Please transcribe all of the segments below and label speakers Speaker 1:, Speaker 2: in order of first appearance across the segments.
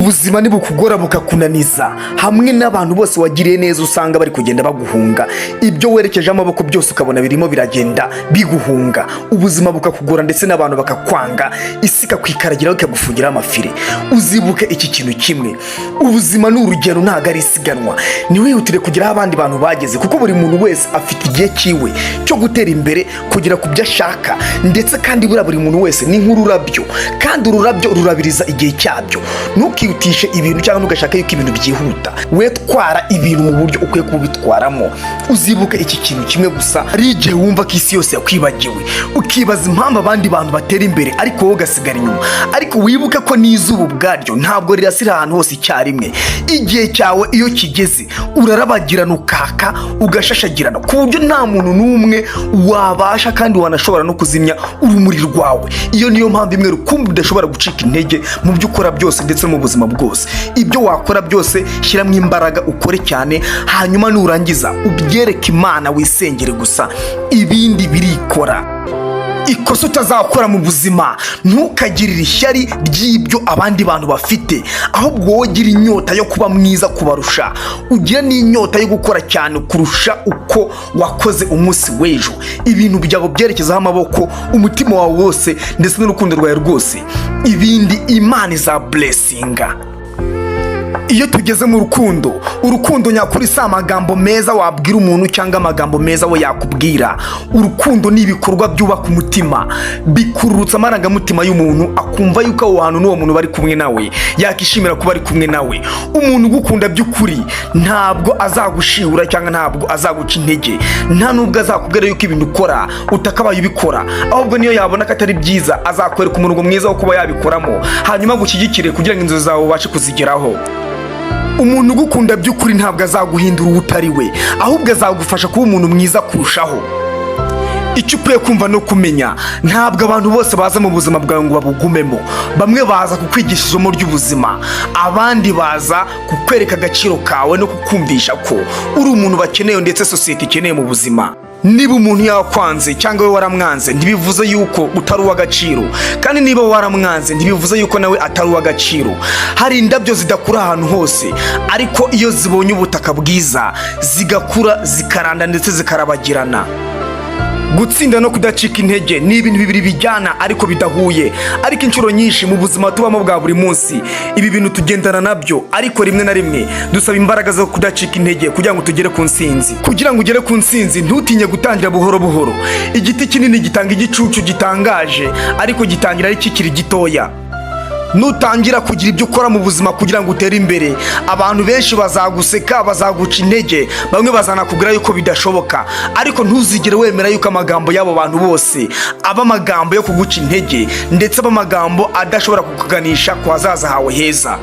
Speaker 1: Ubuzima nibukugora bukakunaniza, hamwe n'abantu bose wagiriye neza usanga bari kugenda baguhunga, ibyo werekeje amaboko byose ukabona birimo biragenda biguhunga, ubuzima bukakugora ndetse n'abantu bakakwanga, isi ikakwikaragira ikagufungiraho amafire, uzibuke iki kintu kimwe: ubuzima ni urugendo, ntabwo ari isiganwa. Ntiwihutire kugera aho abandi bantu bageze, kuko buri muntu wese afite igihe cyiwe cyo gutera imbere, kugera ku byo ashaka. Ndetse kandi buriya buri muntu wese ni nk'ururabyo, kandi ururabyo rurabiriza igihe cyabyo. Ntukihutishe ibintu cyangwa ntugashake yuko ibintu byihuta. We twara ibintu mu buryo ukwiye kubitwaramo. Uzibuke iki kintu kimwe gusa: hari igihe wumva ko isi yose yakwibagiwe, ukibaza impamvu abandi bantu batera imbere ariko wowe ugasigara inyuma. Ariko wibuke ko n'izuba ubwaryo ntabwo rirasira ahantu hose icyarimwe. Igihe cyawe iyo kigeze urarabagirana, ukaka, ugashashagirana, ku buryo nta muntu n'umwe wabasha kandi wanashobora no kuzimya urumuri rwawe. Iyo niyo mpamvu imwe rukumbi udashobora gucika intege mu byo ukora byose ndetse no mu buzima bwose. Ibyo wakora byose, shyiramo imbaraga, ukore cyane, hanyuma nurangiza ubyereke Imana, wisengere gusa, ibindi birikora. Ikosa utazakora mu buzima: ntukagirire ishyari ry'ibyo abandi bantu bafite, ahubwo wowe gira inyota yo kuba mwiza kubarusha, ugire n'inyota yo gukora cyane kurusha uko wakoze umunsi w'ejo. Ibintu byawe byerekezaho amaboko, umutima wawe wose ndetse n'urukundo rwawe rwose, ibindi Imana izablessinga. Iyo tugeze mu rukundo, urukundo nyakuri si amagambo meza wabwira umuntu cyangwa amagambo meza we yakubwira. Urukundo ni ibikorwa byubaka umutima, bikururutsa amarangamutima y'umuntu, akumva yuko aho hantu n'uwo muntu bari kumwe nawe yakishimira kuba ari kumwe nawe. Umuntu ugukunda by'ukuri ntabwo azagushihura cyangwa ntabwo azaguca intege, nta nubwo azakubwira yuko ibintu ukora utakabaye ubikora. Ahubwo niyo yabona ko atari byiza, azakwereka umurongo mwiza wo kuba yabikoramo, hanyuma agushyigikire kugira ngo inzozi zawe ubashe kuzigeraho. Umuntu ugukunda by'ukuri ntabwo azaguhindura uwo utari we, ahubwo azagufasha kuba umuntu mwiza kurushaho. Icyo ukwiye kumva no kumenya: ntabwo abantu bose baza mu buzima bwawe ngo babugumemo. Bamwe baza kukwigisha isomo ry'ubuzima, abandi baza kukwereka agaciro kawe no kukumvisha ko uri umuntu bakeneye ndetse sosiyete ikeneye mu buzima. Niba umuntu yakwanze cyangwa we waramwanze, ntibivuze yuko utari uw'agaciro, kandi niba waramwanze ntibivuze yuko nawe atari uw'agaciro. Hari indabyo zidakura ahantu hose, ariko iyo zibonye ubutaka bwiza zigakura, zikaranda ndetse zikarabagirana. Gutsinda no kudacika intege ni ibintu bibiri bijyana ariko bidahuye. Ariko inshuro nyinshi mu buzima tubamo bwa buri munsi, ibi bintu tugendana nabyo, ariko rimwe na rimwe dusaba imbaraga zo kudacika intege kugira ngo tugere ku ntsinzi. Kugira ngo ugere ku ntsinzi, ntutinye gutangira buhoro buhoro. Igiti kinini gitanga igicucu gitangaje, ariko gitangira ari kikiri gitoya. Nutangira kugira ibyo ukora mu buzima kugira ngo utere imbere, abantu benshi bazaguseka, bazaguca intege, bamwe bazanakubwira yuko bidashoboka. Ariko ntuzigere wemera yuko amagambo y'abo bantu bose aba amagambo yo kuguca intege, ndetse aba amagambo adashobora kukuganisha ku hazaza hawe heza.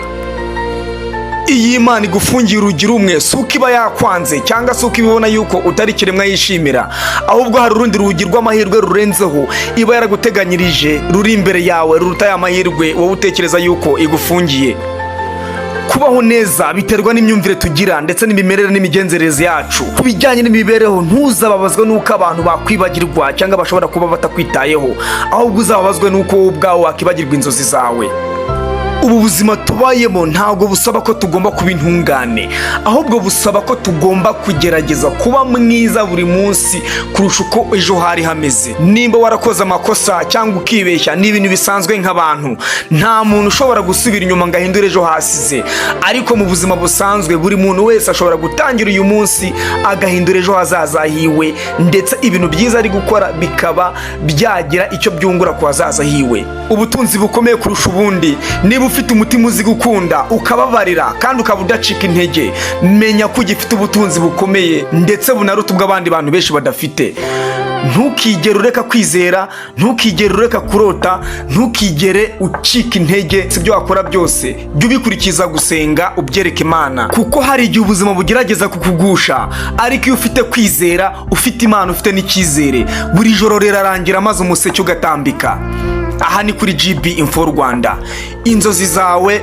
Speaker 1: Iyo Imana igufungiye urugi rumwe, si uko iba yakwanze cyangwa se uko ibibona yuko utari ikiremwa yishimira, ahubwo hari urundi rugi rw'amahirwe rurenzeho iba yaraguteganyirije, ruri imbere yawe, ruruta ya mahirwe wowe utekereza yuko igufungiye. Kubaho neza biterwa n'imyumvire tugira ndetse n'imimerere n'imigenzereze yacu. Ku bijyanye n'imibereho, ntuzababazwe n'uko abantu bakwibagirwa cyangwa bashobora kuba batakwitayeho, ahubwo uzababazwe n'uko wowe ubwawe wakibagirwa inzozi zawe. Ubu buzima tubayemo ntabwo busaba ko tugomba kuba intungane, ahubwo busaba ko tugomba kugerageza kuba mwiza buri munsi kurusha uko ejo hari hameze. Nimba warakoze amakosa cyangwa ukibeshya, ni ibintu bisanzwe nk'abantu. Nta muntu ushobora gusubira inyuma ngo ahindure ejo hasize, ariko mu buzima busanzwe buri muntu wese ashobora gutangira uyu munsi agahindura ejo hazaza hiwe, ndetse ibintu byiza ari gukora bikaba byagira icyo byungura ku hazaza hiwe. Ubutunzi bukomeye kurusha ubundi, niba ufite umutima uzi gukunda, ukababarira kandi ukaba udacika intege, menya ko ugifite ubutunzi bukomeye ndetse bunaruta ubw'abandi bantu benshi badafite. Ntukigere ureka kwizera, ntukigere ureka kurota, ntukigere ucika intege. Si ibyo wakora byose, jya ubikurikiza gusenga, ubyereka Imana, kuko hari igihe ubuzima bugerageza kukugusha, ariko iyo ufite kwizera, ufite Imana, ufite n'icyizere, buri joro rirarangira maze umuseke ugatambika. Aha ni kuri GB Info Rwanda. Inzozi zawe.